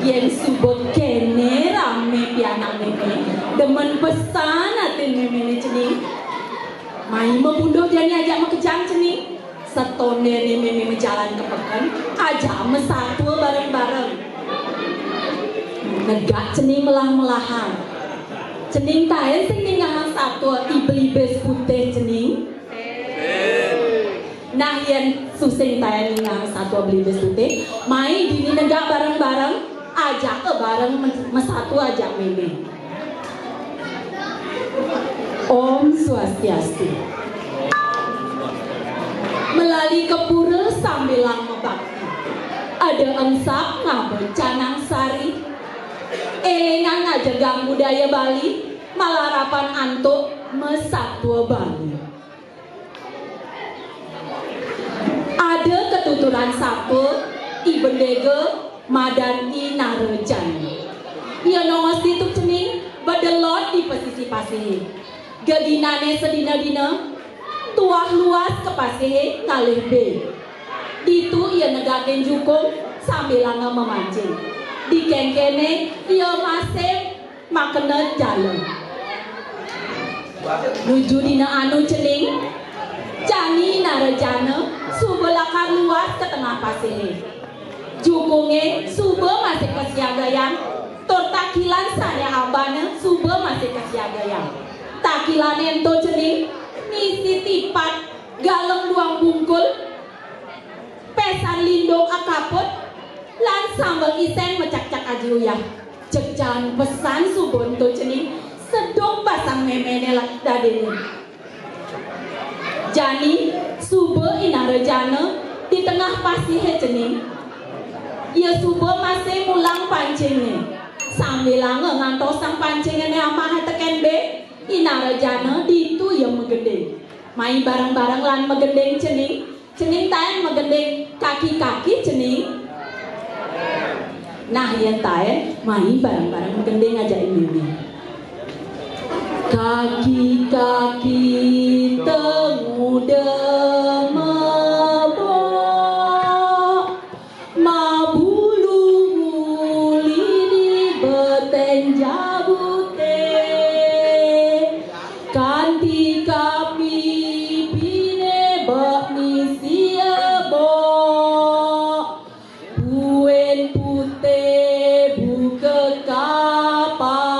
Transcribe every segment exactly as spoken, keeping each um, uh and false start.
Yén suba kéné ramé pianak mémé, demen pesan atin méméné cening. Mai mapunduh jani ajak makejang cening. Satondéné mémé majalan ka peken, ajak masatua bareng-bareng. Negak cening melah-melahan. Cening taén sing ningehang satua I Belibis Putih cening. Nah, yén tusing taén ningehang satua Belibis Putih, mai dini negak bareng-bareng, ajaka bareng men-, masatua ajak mémé. Om Swastiastu. Melali ka pura sambilang mabakti. Ada engsap ngaba canang sari. Élingang ngajegang budaya Bali, malarapan antuk masatua Bali. Ada katuturan sapa, I Bendéga madan I Narajana. Ia nongos ditu cening, bedelod di pasisi pasihé. Geginané sadina-dina, tuah luas ka pasihé ngalih bé. Ditu ia negakin jukung sambilanga mamancing. Dikénkéné ia masih makena jala. Nuju dina anu cening, jani Narajana suba lakar luas ka tengah pasihé. Jukungé suba masih kasiagayang, tur takilan sané abana suba masih kasiagayang. Takilané ento cening misi tipat, galeng duang bungkul, pesan lindung akaput, lan sambel isén macakcak aji uyah. Jeg jaen pesan suba ento cening, seduk basang méméné lan dadiné. Jani suba I Narajana di tengah pasihé cening. Ia suba masih mulang pancingné. Sambilanga ngantosang pancingné amah tekén bé, I Narajana ditu ia magending. Mai bareng-bareng lan magending cening. Cening taén magending kaki-kaki cening. Nah, yén taén, mai bareng-bareng magending ajak I Mémé. Kaki-kaki te nguda mabok, mabulu muli di beteng jabuté. Kanti kapipiné bek misi ebok, buin putih buka kapasé.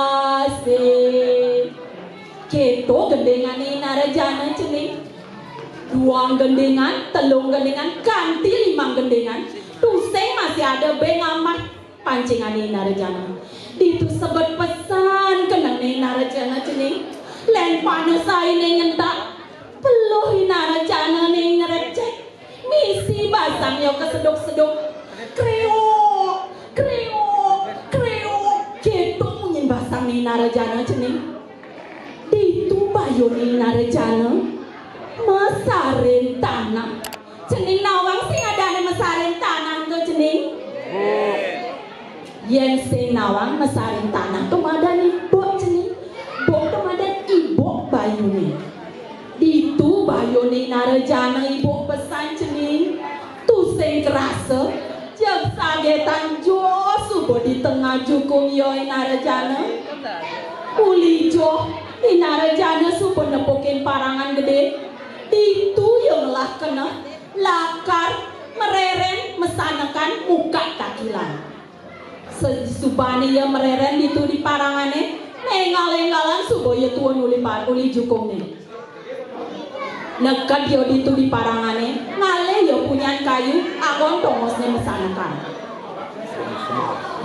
Kéto gendingané Narajana cening. Duang gendingan, telung gendingan, kanti limang gendingan. Tusing masih ada bé ngamah pancingané Narajana. Ditu sebet pesan kenengné Narajana cening. Lén panas ainé nyentak, peluh I Narajanané nyrecek. Misi basang ia kaseduk-seduk. Kriuk, kriuk, kriuk. Kéto munyin basangné Narajana cening. Ditu bayuné Narajana masarin tanah. Cening nawang sing adané masarin tanah ento cening? Yén sing nawang masarin tanah to madan ibuk cening. Buk to madan ibuk bayuné. Ditu bayuné Narajana ibuk pesan cening. Tusing krasa, jeg sagetan joh suba di tengah jukung ia I Narajana. Uli joh, I Narajana suba nepukin parangan gedé. Ditu ia ngelah keneh, lakar, mereren, masanekan, mukak takilan. Sasubané ia mereren ditu di parangané, énggal-énggalan suba ia tuun uli pa-, uli jukungné. Neked ia ditu di parangané, ngalih ia punyan kayu, anggon tongosné masanekan.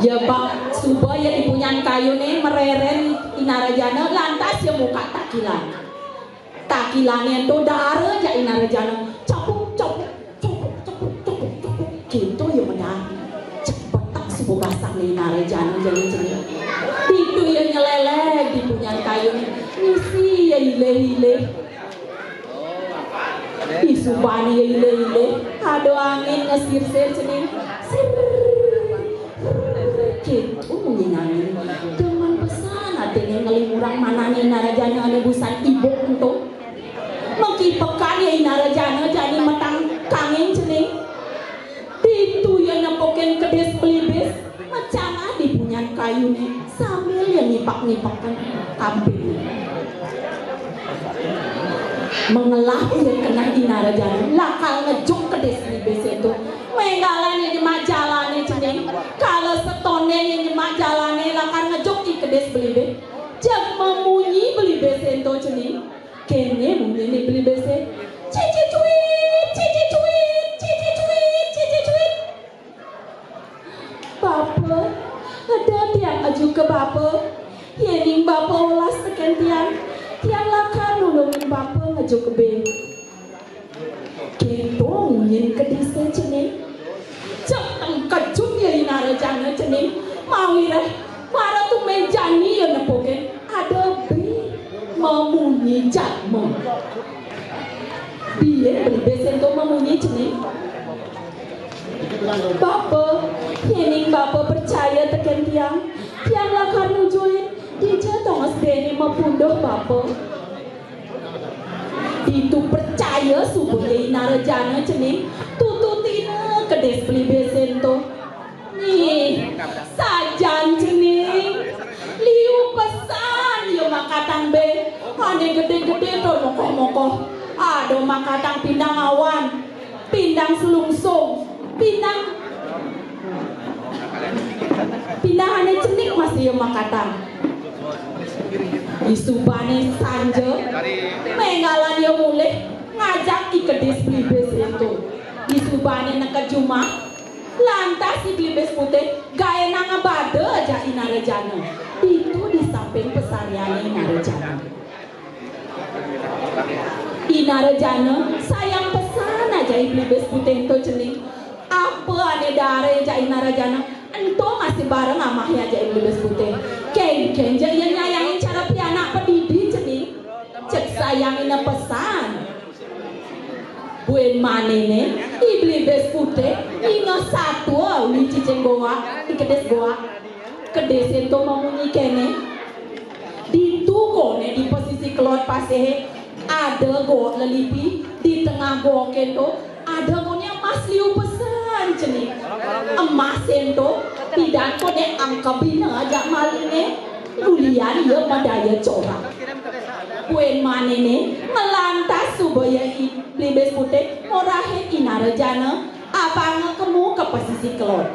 Ia bak suba ia di punyan kayuné mereren I Narajana, lantas ia mukak takilan. Takilané ento dara jak I Narajana. Capuk, capuk, capuk, capuk, capuk, capuk. Kéto ia medal. Cepetak suba basangné I Narajana jani cening. Ditu ia nyelelek di punyan kayuné. Misi ia ilih-ilih. Isubané ya ilih-ilih, ada angin ngesirsir cening. Sir. Kéto munyin angin. Demen pesan atiné nglimurang manané Inarajana ané busan ibuk ento. Makipekan ya Inarajana jani metang kangin cening. Ditu ya nepukin kedis belibis, macangah di punyan kayuné sambil ya nipak-nipakan kampingné. Mengelah ya keneh Inarajana, lakar ngejuk kedis belibis ento. Ménggalan ya nyemak jalané cening, kala setonden ya nyemak jalané lakar ngejuk i kedis belibis. Jeg mamunyi belibis ento cening. Kéné munyiné belibisé. Cicicuit, cicicuit, cicicuit, cicicuit. Bapa, eda tiang ajuka Bapa. Yéning Bapa welas tekén tiang, tiang lakar nulungin Bapa ngejuk bé. Kéto munyin kedisé cening. Jeg tengkejut ya Inarajana cening. Mawiréh, mara tumbén jani ya nepukin ada bé mamunyi jadma. Buin belibis ento mamunyi cening. Bapa, yéning Bapa percaya tekén tiang, tiang lakar nujuin dija tonges béné mapunduh Bapa. Ditu percaya suba ya Inarajana cening, tututina kedis belibis ento. Nih, sajan cening, liu pesan ya makatang bé, ané gedé-gedé tur mokoh-mokoh. Ada makatang pindang awan, pindang selungsung, pindang, pindang ané cenik masih ya makatang. Isubané sanja, ménggalan ya mulih ngajak i kedis belibis ento. Isubané neked jumah, lantas i belibis putih gaénang ngebada ajak Inarajana. Ditu di samping pesariané Inarajana. Inarajana sayang pesan ajak i belibis putih ento cening. Apa ané daara ajak Inarajana, ento masih bareng amah ya ajak i belibis putih. Kénkén ja ia nyayangin cara pianak padidi cening. Jeg sayangina pesan. Buin maniné, i belibis putih, ingeh satua uli cicing goak, i kedis goak. Kedis ento mamunyi kéné. Ditu koné di pesisi kelod pasihé, ada goak lelipi, di tengah goak ento, ada koné emas liu pesan cening. Emas ento, pidan koné angkebina ajak malingé, ulian ia madaya corak. Buin maniné, nglantas suba ia i belibis putih, ngorahin Inarajana, apanga kemu ka pesisi kelod.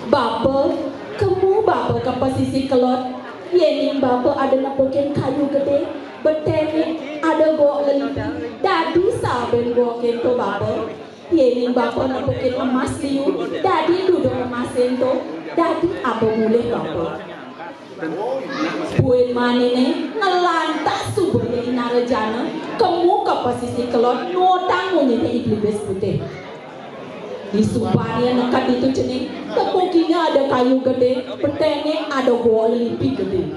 Bapa, kemu Bapa ka pesisi kelod, yéning Bapa ada nepukin kayu gedé, beténé ada goak lelipi, dadi saben goak ento Bapa, yéning Bapa nepukin emas liu, dadi duduk emas ento, dadi aba mulih Bapa. Buin maniné, nglantas suba ia Inarajana, kemu ka pesisi kelod, nuutang munyiné i belibis putih. Disubané neked ditu cening, tepukina ada kayu gedé, beténé ada goak lelipi gedé.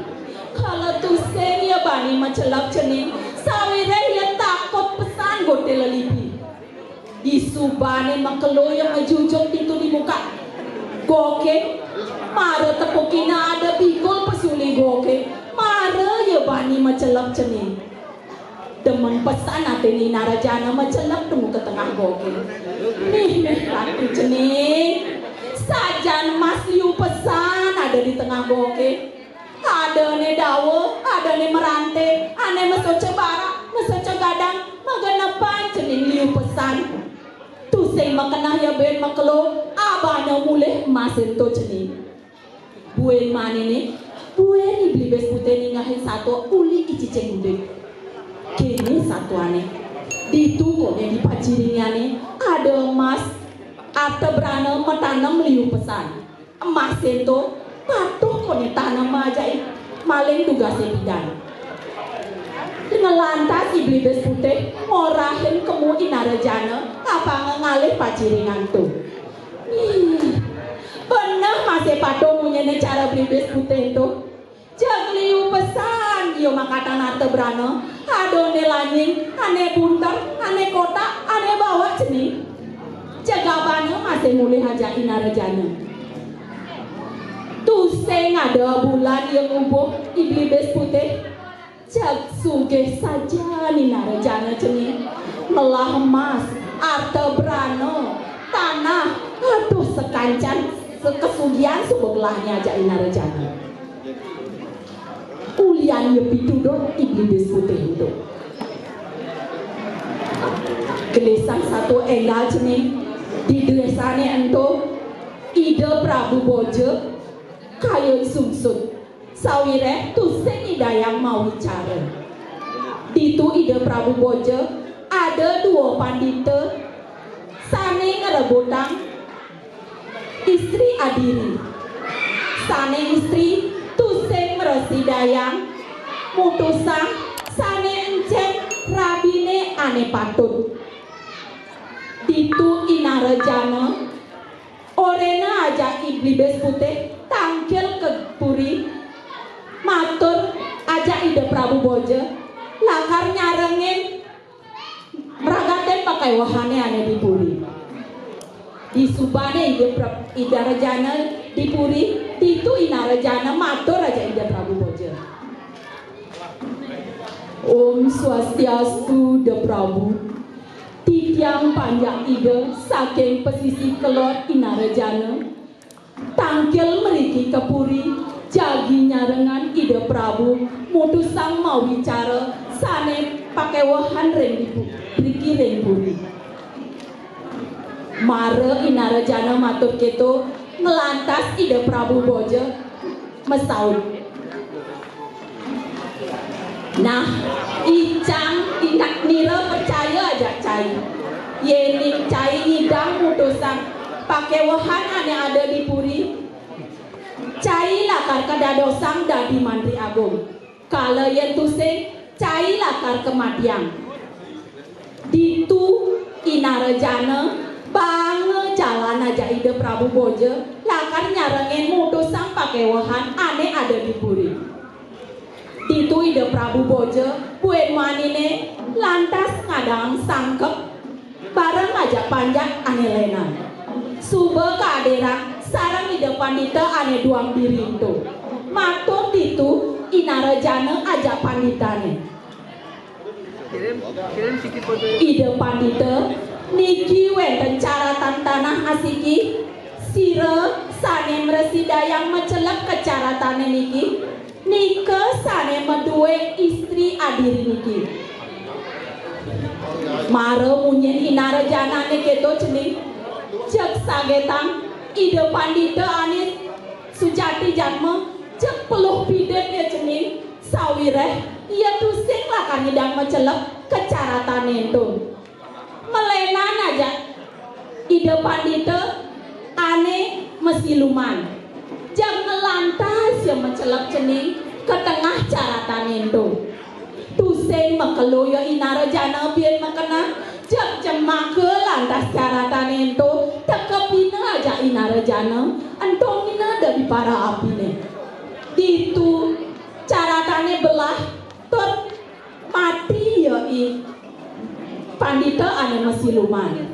Kala tusing ia bani macelep cening, sawiréh ia takut pesan goté lelipi. Disubané makelo ia majujuk ditu di muka goké, mara tepukina ada bikul pasuli goké, mara ia bani macelep cening. Demen pesan atiné Inarajana macelep temu ka tengah goké. Nih, nih, ratu cening. Sajan emas liu pesan ada di tengah goké. Adané dawa, adané meranté, ané masoca barak, masoca gadang, magenepan cening liu pesan. Tusing makeneh ia buin makelo, abana mulih emas ento cening. Buin maniné, buin i belibis putih ningehin satua uli i cicing udip. Kéné satuané. Ditu koné di paciringané ada emas arta brana matanem liu pesan. Emas ento patuh koné tanem ajak i maling tugasé pidan. Nglantas i belibis putih ngorahin kemu Inarajana apanga ngalih paciringan to. Ih, beneh masih patuh munyiné cara belibis putih to. Jeg liu pesan ia makatan arta brana, adané lanying, ané buntet, Sing mulih ajak Inara Jana. Tusing ada bulan ia ngubuh I Blibis Putih. Jeg sugih sajan Inara Jana cening. Ngelah emas, arta brana, tanah, aduh sakancan, sa-, kasugihan suba gelahné ajak Inara Jana. Ulian ia pitudut I Blibis Putih ento. Gelisang satua énggal cening, di désané ento, Ida Prabu Boja kayun sungsut, sawiréh tusing nyidayang mawicara. Ditu Ida Prabu Boja ada dua pandita sané ngrebutang istri adiri. Sané istri tusing mrasidayang mutusang sané encén rabiné ané patut. Ditu Inara Jana oréna ajak I Blibis Putih tangkil ka puri, matur ajak Ida Prabu Boja lakar nyarengin mragatin pakéwahané ané di puri. Disubané Ida Pra-, Inara Jana di puri, ditu Inara Jana matur ajak Ida Prabu Boja. Om Swastiastu, Ida Prabu. Titiang panjak Ida saking pasisi kelod Inara Jana. Tangkil mriki ka puri, jagi nyarengang Ida Prabu mutusang mawicara sané pakéwahan ring dipu-, mriki ring puri. Mara Inara Jana matur kéto, nglantas Ida Prabu Boja masaut. Nah, icang, inak nira percaya ajak cai. Yéning cai nyidang mutusang pakéwahan ané ada di puri, cai lakar kadadosang dadi Mantri Agung. Kala yén tusing, cai lakar kamatiang. Ditu Inara Jana banga jalan ajak Ida Prabu Boja lakar nyarengin mutusang pakéwahan ané ada di puri. Ditu Ida Prabu Boja, buin maniné lantas ngadaang sangkep bareng ajak panjak ané lénan. Suba kaadirang sareng Ida Pandita ané duang diri ento. Matur ditu Inara Jana ajak panditané. Ida Pandita, niki wénten caratan tanah asiki, sira sané mrasidayang macelep ka caratané niki, nika sané madué istri adiri niki. Mara munyin Inara Janané kéto cening, jeg sagetang Ida Pandita ané sujati jatma, jeg peluh pidit ia cening, sawiréh ia tusing lakar nyidang macelep ka caratané ento. Malénan ajak Ida Pandita ané masiluman. Jeg nglantas ia macelep cening ka tengah caratané ento. Tusing makelo ia Inara Jana buin makeneh, jeg jemaka lantas caratané ento, tekepina ajak Inara Jana, entongina dadi para apiné. Ditu caratané belah, tur mati ia I Pandita ané masiluman.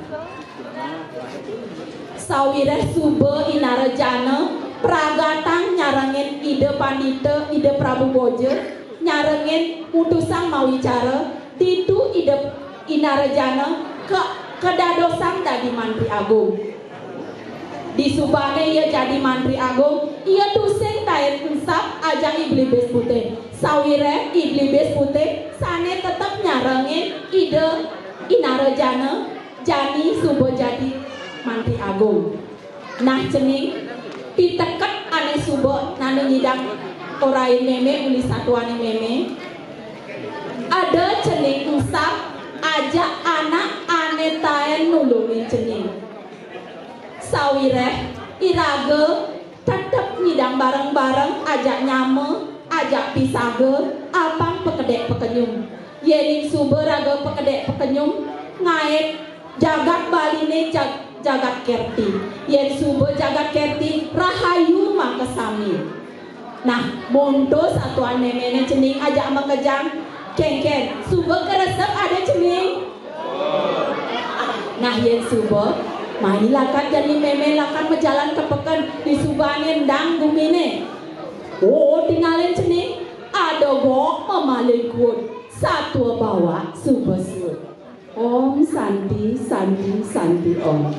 Sawiréh suba Inara Jana pragatang nyarengin Ida Pandita, Ida Prabu Boja, nyarengin mutusang mawicara, ditu Ida Inara Jana ka-, kadadosang dadi Mantri Agung. Disubané ia jadi Mantri Agung, ia tusing taén ensap ajak I Blibis Putih. Sawiréh I Blibis Putih sané tetep nyarengin Ida Inara Jana jani suba jadi Mantri Agung. Nah, cening, piteket ané suba nani nyidang orahin mémé uli satuané mémé. Ada cening ensap ajak anak ané taén nulungin cening. Sawiréh iraga tetep nyidang bareng-bareng ajak nyama, ajak pisaga, apang pakedék pakenyum. Yéning suba raga pakedék pakenyum, ngaé jagat Baliné jag-, jagat kerti. Yén suba jagat kerti, rahayu makasami. Nah, monto satuan méméné cening ajak makejang, kénkén, suba karesep ada cening. Nah, yén suba, Mai lakar jani mémé lakar majalan ka peken, disubané éndang guminé. Oh, tingalin cening, ada gok mamalih kuud, satua bawa suba suud. Om Santi, Santi, Santi Om.